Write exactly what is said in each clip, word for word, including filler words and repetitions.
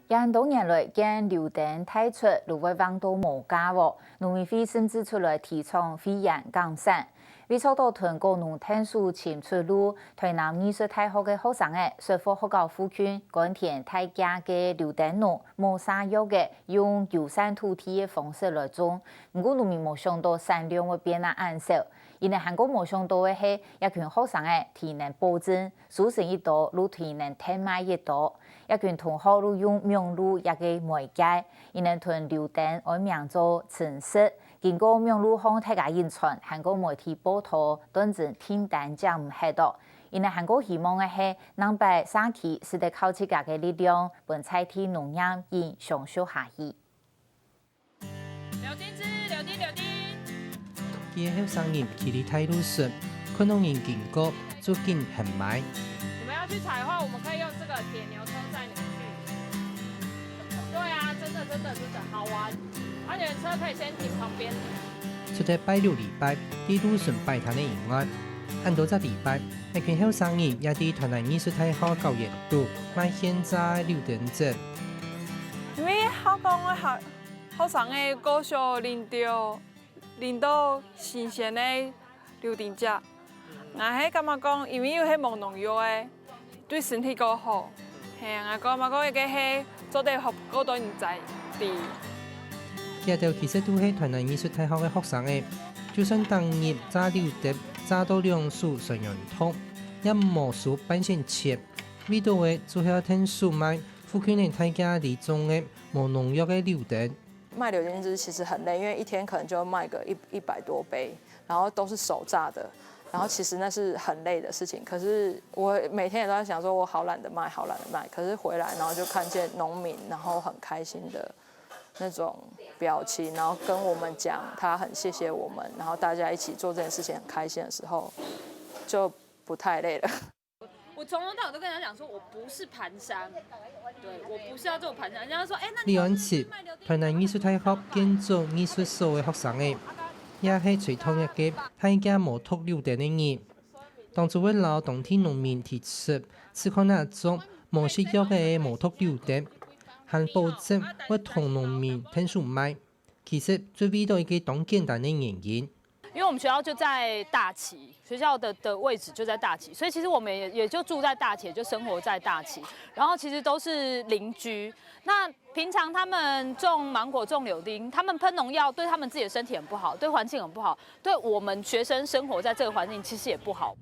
這恁多年來，見柳丁大出，就會橫到無價哦。農委會甚至出來提倡惠園減產。為著到同果農𢯭手尋出路，臺南藝術大學个學生仔說服學校附近官田大家个柳丁農無續約个，用友善土地个方式來種。毋過農民無想到產量會變啊恁少。佢等還過無想到个係，這群學生仔，佢等保證 收成一多，就提能𢯭賣一多。這群同學就用網路這个媒介，佢等同柳丁安名做陳設。經過網路項大家引傳，還過媒體報導，斷真訂單接毋忒哦。佢等還過希望个係，另擺社區使得靠自家个力量，分在地農業人相續下去。 柳丁汁，柳丁，柳丁。幾个後生人企在大路脣，看到人經過，就緊喊賣。你們要去採的話，我們可以用這個鐵牛車載你們去。對啊，真的，真的，真的，好玩。而且車可以先停旁邊。除忒拜六禮拜，在路脣擺攤个以外，恁多隻禮拜，一群後生人也在臺南藝術大學校園肚賣現榨个柳丁汁。因為學校个學 學生仔較少啉到，啉到新鮮个柳丁汁。𠊎係感覺講，因為又係無農藥个，對身體較好。係啊，𠊎感覺講，這个係做得予較多人知知。佢兜其實都係臺南藝術大學个學生仔，就算逐日榨柳丁榨到兩手痠軟痛，也無收半仙錢。為著个就係愛𢯭手賣附近个大家裡種个無農藥个柳丁。 賣柳丁汁其實很累，因為一天可能就賣個一一百多杯，然後都是手榨的，然後其實那是很累的事情。可是我每天也都在想說，我好懶得賣，好懶得賣。可是回來，然後就看見農民，然後很開心的那種表情，然後跟我們講他很謝謝我們，然後大家一起做這件事情很開心的時候，就不太累了。 我從頭到尾都跟人家講說，我不是盤商，對，我不是要做盤商。人家說，哎，那你李安琪，台南藝術大學建築藝術所个學生仔，也係最頭一个大家無毒柳丁个人。當初會摎當地農民提出，試看哪種無食藥个無毒柳丁，還保證會同農民𢯭手賣。其實就為著一个當簡單个原因。 因為我們學校就在大崎，學校的的位置就在大崎，所以其實我們也也就住在大崎，也就生活在大崎，然後其實都是鄰居。那平常他們種芒果、種柳丁，他們噴農藥對他們自己的身體很不好，對環境很不好，對我們學生生活在這個環境其實也不好。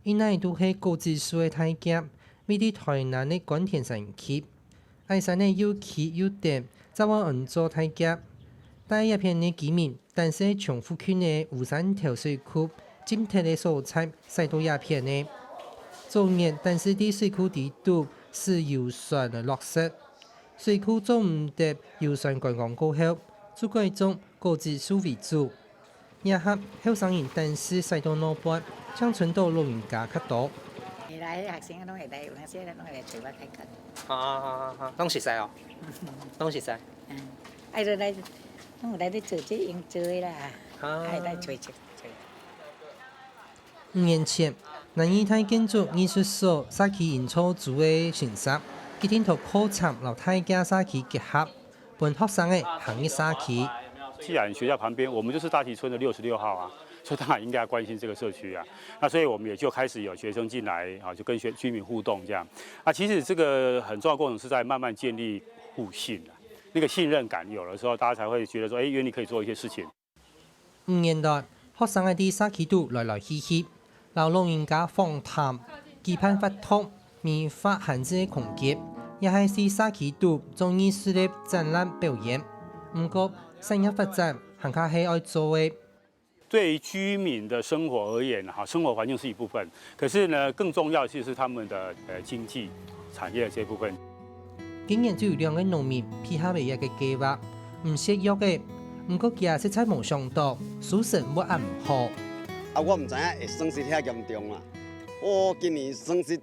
因為都係果子樹个大家，位在台南个官田山區，矮山个又崎又短，正會安做大家。大這片个居民 但係從附近个烏山頭水庫浸忒个所在徙到這片个。早年，但係在水庫底肚使遊船來落石，水庫做毋得遊船觀光過後，就改種果子樹為主。這下，後生人但係徙到外背，淨伸到老人家較多。會來，學生攏會來，有當時攏會來揣我開講。好好好好好，攏熟似哦，攏熟似。嗯，愛就來，攏有來咧做這營造个啦，啊。愛來揣揣揣。五年前，南藝大建築藝術所社區營造組个先生，決定同課程摎大家社區結合，分學生仔行入社區。既然學校旁邊，我們就是大崎村的六十六號啊，所以當然應該要關心這個社區啊。那所以我們也就開始有學生進來啊，就跟學居民互動這樣。那其實這個很重要的過程是在慢慢建立互信啊，那個信任感有的時候大家才會覺得說，哎，願意可以做一些事情。五年來，學生仔在社區肚來來去去，摎老人家訪談、舉辦活動、美化閒置个空間，也係在社區肚做藝術个展覽表演。毋過，產業發展還較係愛做个。對於居民的生活而言，哈，生活環境是一部分，可是呢，更重要其實是他們的，呃，經濟產業這部分。今年就有兩个農民配合這个計畫，毋食藥个，毋過佢也實在無想到，收成會恁毋好。啊，我毋知影會損失遐嚴重啦。我今年損失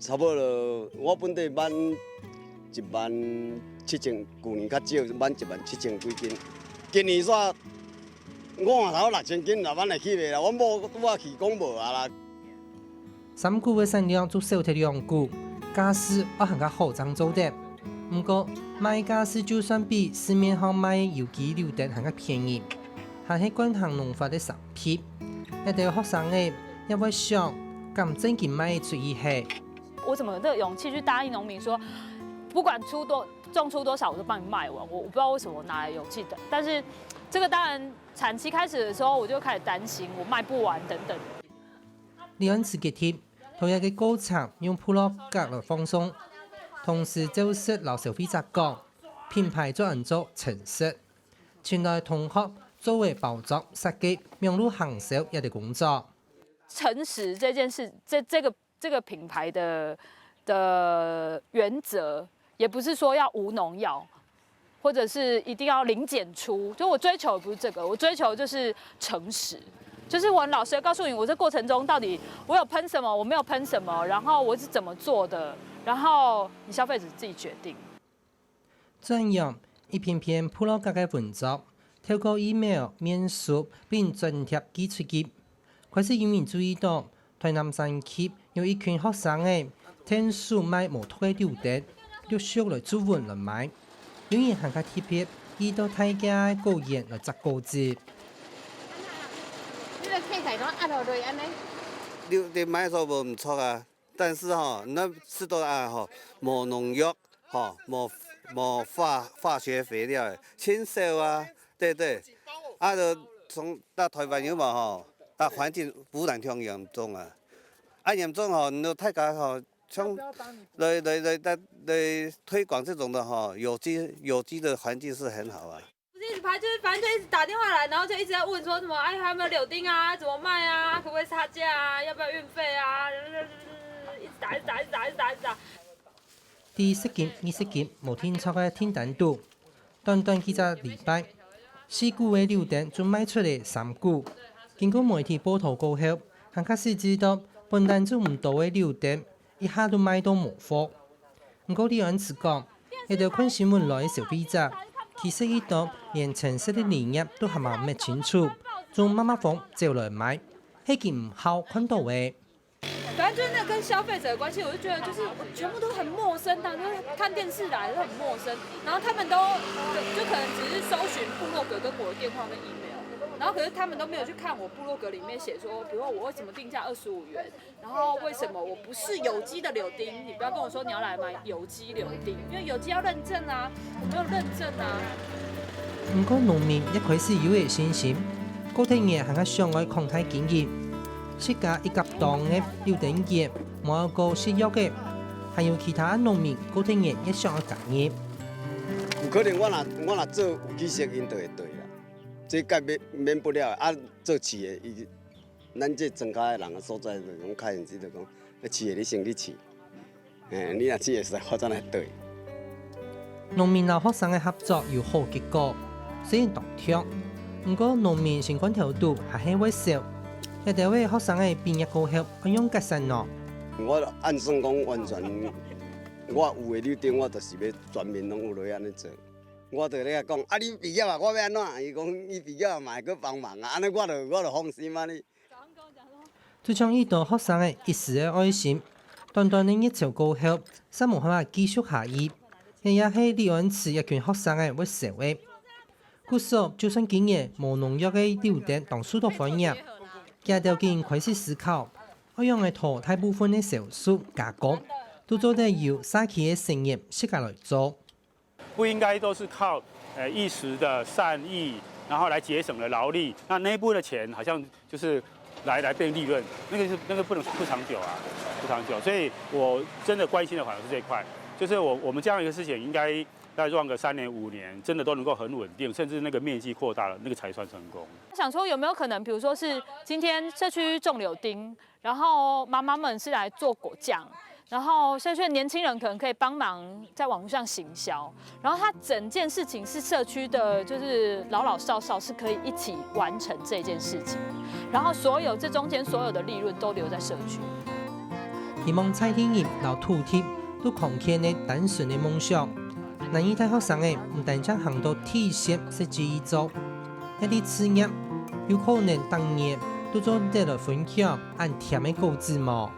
差不多，我本底挽一萬七千，舊年較少，挽一萬七千幾斤。今年煞五萬頭六千斤，若挽會起袂啦？阮某拄仔去講無啊啦。三股个產量就少忒兩股，價數愛還較好正做得。毋過，賣價就算比市面項賣有機柳丁還較便宜，還係慣行農法个產品。這兜學生仔也會想，敢正經賣出去係？我怎麼有這個勇氣去答應農民說，不管出多種出多少，我都幫你賣完？我我不知道為什麼我哪來勇氣的。但是這個當然產期開始的時候，我就開始擔心我賣不完等等。李安慈決定，在這個過程用部落格來放送，同時照實摎消費者講，品牌做安做誠實，請來同學做為包裝設計網路行銷這兜工作。誠實這件事，這這個這個品牌的的原則，也不是說要無農藥，或者是一定要零檢出。就我追求的不是這個，我追求的就是誠實，就是我很老實的告訴你，我這過程中到底我有噴什麼，我沒有噴什麼，然後我是怎麼做的，然後你消費者自己決定。轉眼，一篇篇部落格个文章，透過email、面書並轉貼寄出去，開始有人注意到，台南山區有一群學生仔，𢯭手賣無毒个柳丁，陸續來注文來買。有人還較特別，去到大家个果園來摘果子。你个太太都壓落去安尼。你你買所無毋錯啊，但是吼，你食到啊吼，無農藥吼，無無化化學肥料的，清瘦啊，對對，啊就從到台灣有無吼，啊環境污染非常嚴重啊，啊嚴重吼，你大家吼，像來來來来來推廣這種的吼，有機有機的環境是很好啊。 不是一直拍，就是反正就一直打电话来，然后就一直在问说什么，哎，还有没有柳丁啊？怎么卖啊？可不可以杀价啊？要不要运费啊？一直打，一直打，一直打，一直打，一直打。第十集、二十集無定著个訂單肚，短短幾隻禮拜，四股个柳丁就賣出了三股。經過媒體報導過後，還較使知到本來種毋多个柳丁，一下都賣到無貨。毋過李安慈講，這兜看新聞來个消費者，其實一多連誠實个理念都還吂摸清楚，就慢慢風走來買，係佢毋好看到个。反正就是那跟消费者的关系，我就觉得就是全部都很陌生，大家都是看电视来的，都很陌生。然后他们都就可能只是搜寻部落格跟我的电话跟 email，然后可是他们都没有去看我部落格里面写说，比如说我为什么定价二十五元，然后为什么我不是有机的柳丁？你不要跟我说你要来买有机柳丁，因为有机要认证啊，我没有认证啊。毋過農民一開始有个信心，過忒日還較想愛擴大經營。自家一甲當个柳丁葉，無愛過食藥个，還有其他農民過忒日也想愛加入。有可能我若我若做有機色，因就會對啦，這改免免不了的。啊，做飼的，伊咱這庄跤的人的所在，就講較現實，就講，啊飼的你先去飼。 嘿，你若試會使，我才來對。農民摎學生个合作有好結果，雖然當長，毋過農民心肝頭肚還係會愁。這兜个學生个畢業過後，愛仰結煞呢？我按算講完全，我有的柳丁，我就是要全面攏有落去安尼做。我就咧講，啊，你畢業啊，我要安怎？伊講，你畢業嘛會去幫忙啊，安尼我就我就放心啊你。 就像一兜學生个一時个愛心，短短个熱潮過後，煞無辦法繼續下去。這也係李安慈一群學生个會愁个。故所，就算今年無農藥个柳丁當受到歡迎，佢兜已經開始思考，愛仰仔同大部分个銷售加工，都做得由社區个成員自家來做。 不应该都是靠呃一时的善意，然后来节省了劳力，那那一部分的钱好像就是来来变利润，那个是那个不能不长久啊，不长久。所以我真的关心的反而是这一块，就是我我们这样一个事情应该再 run 个三年五年，真的都能够很稳定，甚至那个面积扩大了，那个才算成功。想说有没有可能，比如说是今天社区种柳丁，然后妈妈们是来做果酱，然后社区的年轻人可能可以帮忙在网络上行销，然后它整件事情是社区的，就是老老少少是可以一起完成这件事情，然后所有这中间所有的利润都留在社区。希望在地人摎土地都康健个單純个夢想。南藝大學生仔毋單淨行到地設設計一族，這兜事業有可能逐年都做得來分享恁甜个果子無？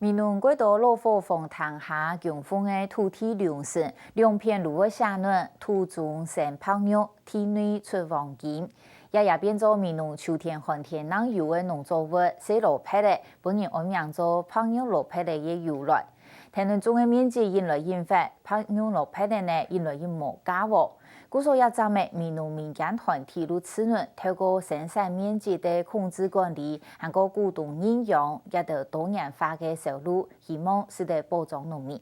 美濃蓋多老伙房廳下供奉个土地龍神，兩片爐仔寫論：土中生白玉，地內出黃金。這也變做美濃秋天寒天正有个農作物細蘿蔔仔，分人安名做白玉蘿蔔仔个由來。 田裡種个面積緊來緊闊，白玉蘿蔔仔呢緊來緊無價喔。故所這站仔美濃民間團體就致力透過生產面積个控制管理，還過鼓勵認養這兜多元化个收入，希望使得保障農民。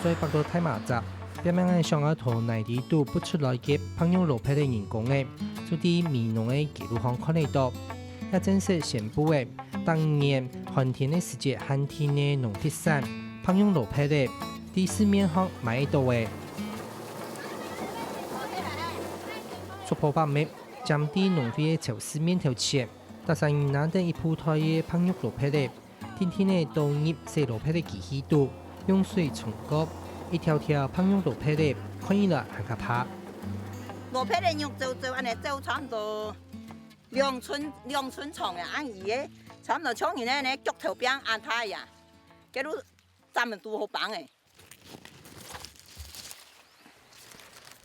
在北投大麻汁，拼命个想愛討泥裡肚挖出來个白玉蘿蔔仔人工仔，就在美濃个街路項看得著。也正式宣布个，逐年寒天个時節限定个農特產白玉蘿蔔仔，在市面項買得著个。竹篙把仔，站在農會个超市面頭前，逐儕人拿等一布袋个白玉蘿蔔仔， 定定仔倒入洗蘿蔔个機器肚，用水沖過，一條條白玉蘿蔔仔，看起來還較白。蘿蔔仔肉皺皺，恁仔皺差毋多兩寸，兩寸長个，恁樣个，差毋多像人个呢，腳頭柄恁大呀，該就站得堵好挷个。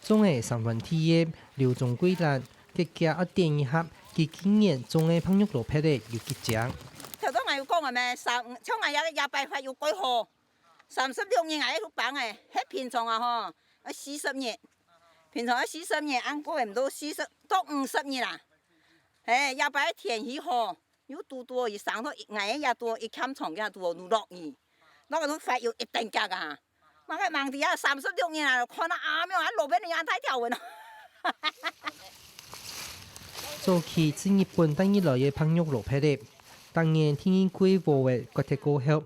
種仔三分地个劉鍾貴蘭，遽遽愛展一下，佢今年種个白玉蘿蔔仔有幾靚。頭先𠊎有講个咩，三，像𠊎這，這擺發有幾好，三十六日𠊎就挷个，係平常啊吼，愛四十日，平常愛四十日，恁過毋到四十到五十日啦。嘿，這擺天氣好， 又堵堵佢生到，𠊎个也堵一塹長个堵落雨，落到發有一等價啊！麼个吂知啊，三十六日啊，看到阿妙啊，蘿蔔仔恁大條啊！早期自日本帶入來个白玉蘿蔔仔，逐年天氣貴和个割忒過後，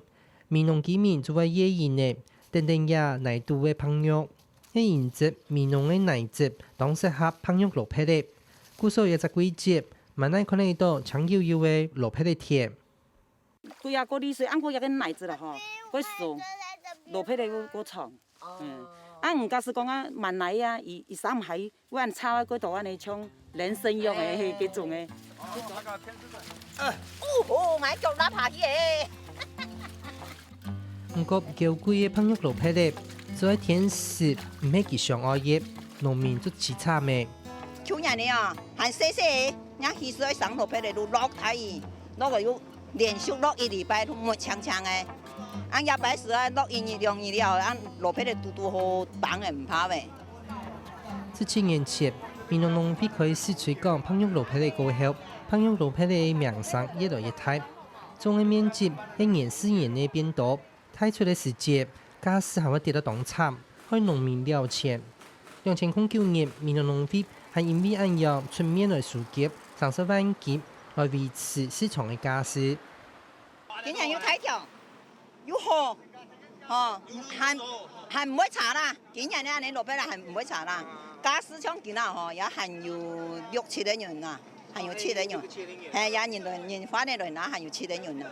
美濃居民就會掖仁仔，等等這泥肚个白玉。 係因為美濃个泥質當適合白玉蘿蔔仔，故所這隻季節，滿哪看得著青油油个蘿蔔仔田。對啊，過利水，恁過這个泥質啦吼，過鬆，蘿蔔仔過，過長。嗯，啊，毋假使講啊，滿泥啊，佢，佢生毋下，會恁差過多恁仔像 人參藥个，嘿，該種个。哦吼，𠊎腳㧡下去欸！毋過，嬌貴个白玉蘿蔔仔，只愛天時，毋係佢想愛个，農民就悽慘咩。舊年个啊，還細細个，若起勢愛生蘿蔔仔，就落大雨，落个又 連續落一禮拜都無青青个。恁這擺時啊，落一日兩日了，恁蘿蔔仔堵堵好挷个，毋怕咩。十七年前，美濃農會開始推廣白玉蘿蔔仔過後，白玉蘿蔔仔个名聲越來越大，種个面積一年四年个變多。 大出个時節，價數還會跌到當慘，害農民了錢。兩千空九年，美濃農會還因為恁樣出面來收購三十萬斤，來維持市場个價數。今年又大條，又好，吼，還，還毋會差啦。今年个恁仔蘿蔔仔還毋會差啦，價數像今仔吼，也還有六七個銀啦，還有七個銀。係，也人來，人換个來拿，還有七個銀啦。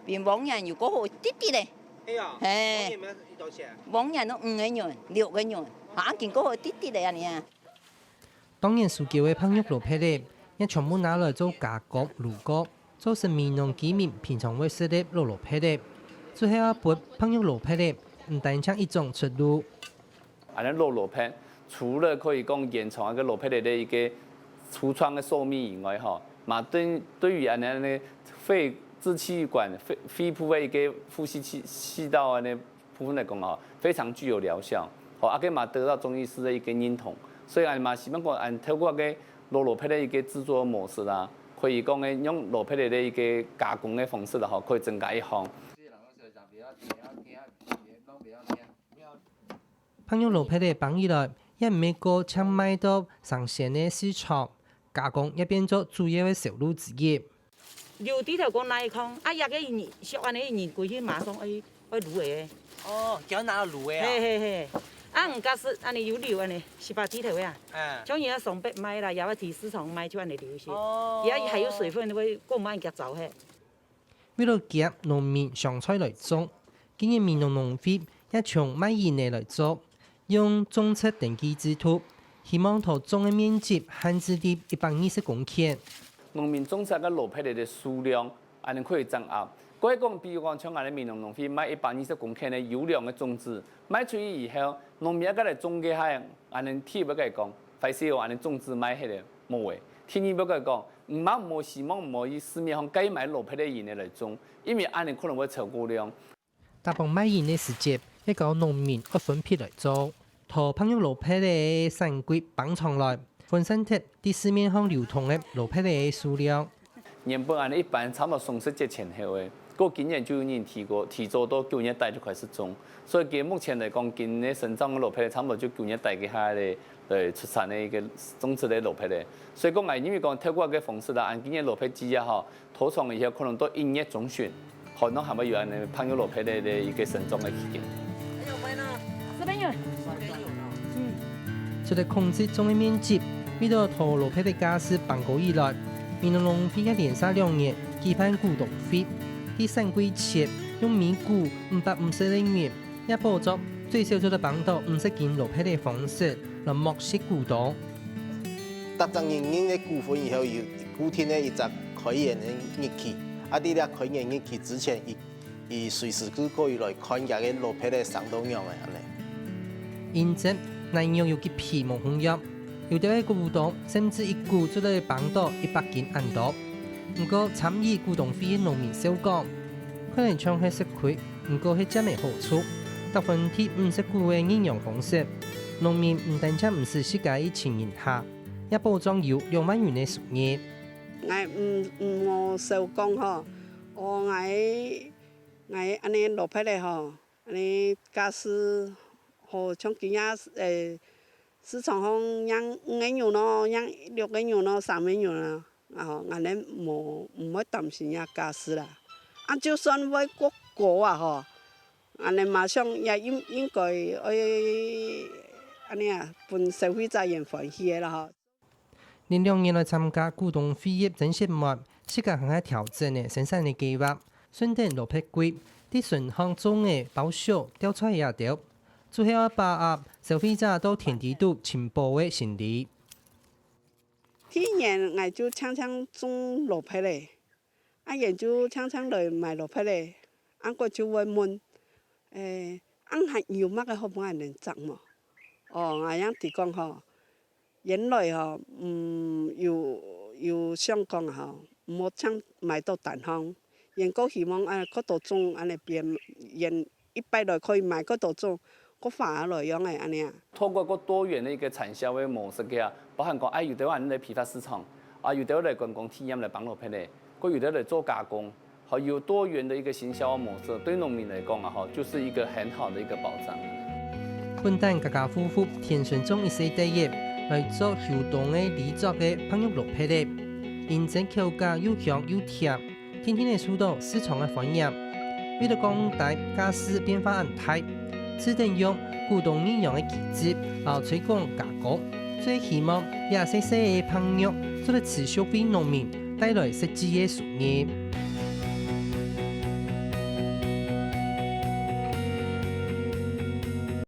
比往年又過好一滴滴咧。 哎呀，係。往年有幾多錢？往年都五個銀、六個銀，啊，經過好滴滴个恁仔啊。當年收購个白玉蘿蔔仔，也全部拿來做加工、滷過，做成美濃居民平常會食个滷蘿蔔仔。最後啊，分白玉蘿蔔仔，毋單淨一種出路。 恁仔滷蘿蔔，除了可以講延長該个蘿蔔仔个一个櫥窗个壽命以外，吼，嘛對，對於恁仔个肺支氣管、肺，肺部个一个呼吸气，气道个部分來講，吼，非常具有療效。吼，啊，該嘛得到中醫師个一个認同。所以，恁嘛希望講，恁透過該滷蘿蔔个一个製作模式啦，可以講个用蘿蔔仔个一个加工个方式啦，吼，可以增加一項。 白玉蘿蔔仔放起來，也毋係過淨賣到生鮮个市場，加工也變做主要个收入之一。有地頭講哪一空，啊，這个人，像恁仔人過去馬上愛，愛滷个。哦，就愛拿來滷个啊。嘿，嘿，嘿。啊，毋假使恁仔有留恁仔，十八地頭个啊。嗯。像人家上北賣啦，也會提市場賣，就恁仔留一些。哦。也還有水分，會過慢夾燥嘿。 為了遽農民上菜來種，今年美濃農會也從賣仁仔來做，用種植登記制度，希望討種个面積限制在一百二十公頃。農民種植个蘿蔔仔个數量恁樣可以掌握。過講，比如講，像𠊎等美濃農會賣一百二十公頃个優良个種子，賣出去以後，農民愛過來種个下，𠊎等第一个講，壞勢哦，恁樣種子賣忒了，無个。第二个講，毋好，無希望，無去市面上該買蘿蔔个人个來種，因為恁樣可能會超過量。 逐擺賣人个時節，也教農民愛分批來做，討白玉蘿蔔个產季挷上來，分散忒在市面上流通个蘿蔔个數量。原本恁樣一般差不多雙十節前後个，過今年就有人提過，提早到九月底就開始種，所以佢目前來講，今年生長个蘿蔔差不多就九月底个下个，來出產个一個種植个蘿蔔个。所以講，𠊎因為講透過這個方式啦，恁今年蘿蔔季啊吼， 拖長以後可能到一月中旬，可能還會有恁樣白玉蘿蔔个一個生長个期間。小朋友，嗯，除了控制種个面積，為了討蘿蔔个價數挷高以來，美濃農會也連續兩年舉辦股東會，在產季前用每股五百五十个銀，也保障最少做得挷到五十斤蘿蔔个方式來剝蝕股東。 逐隻人認个股份以後有固定个一隻開園个日期，啊，在這開園日期之前，佢，佢隨時就可以來看佢个蘿蔔个生到仰仔恁樣。因此，難容有幾批無紅約，有兜个股東甚至一股做得挷到一百斤恁多。毋過，參與股東會个農民笑講， 可能像係食虧，毋過係佔个好處。逐分提五十股个認養方式，農民毋單淨毋使自家个情形下，也保障有兩萬銀个收入。𠊎毋，毋好笑講吼，哦，𠊎，𠊎恁樣蘿蔔个吼，恁樣價數好像今日，誒，市場上讓五个銀咯，讓六个銀咯，三个銀咯。 啊吼，𠊎等無，毋會擔心這價數啦。啊，就算會過高啊吼，𠊎等嘛想也應，應該愛恁樣啊，分消費者也歡喜个啦吼。這兩年來參加股東會个曾雪梅，自家還愛調整个生產个計畫，順等蘿蔔季，在脣項種个包粟、吊菜也兜，主要愛把握消費者到田地肚尋寶个心理。 第一年𠊎就淨淨種蘿蔔咧，啊，人就淨淨來買蘿蔔咧，啊，𠊎就會問，誒，啊，還有麼个好分𠊎等摘無？哦，𠊎樣提講吼，原來吼，嗯，有，有想講吼，毋好淨買到單項，人較希望啊，較多種恁樣變，人一擺來可以買較多種，較花來樣个恁樣啊。 透過較多元个一個產銷个模式个啊，包含講，哎，有兜人來批發市場，啊，有兜來觀光體驗來挷蘿蔔个，過有兜來做加工，還有多元个一個行銷模式，對農民來講啊，吼，就是一個很好的一個保障。本旦家家戶戶田脣種一息地葉，來做秋冬个禮作个白玉蘿蔔个，因真口感又香又甜， 定定仔受到市場个歡迎。為了降低價數變化恁大，試等用股東認養个機制，摎推廣加工，最希望這細細个白玉做得持續為農民帶來實際个收入。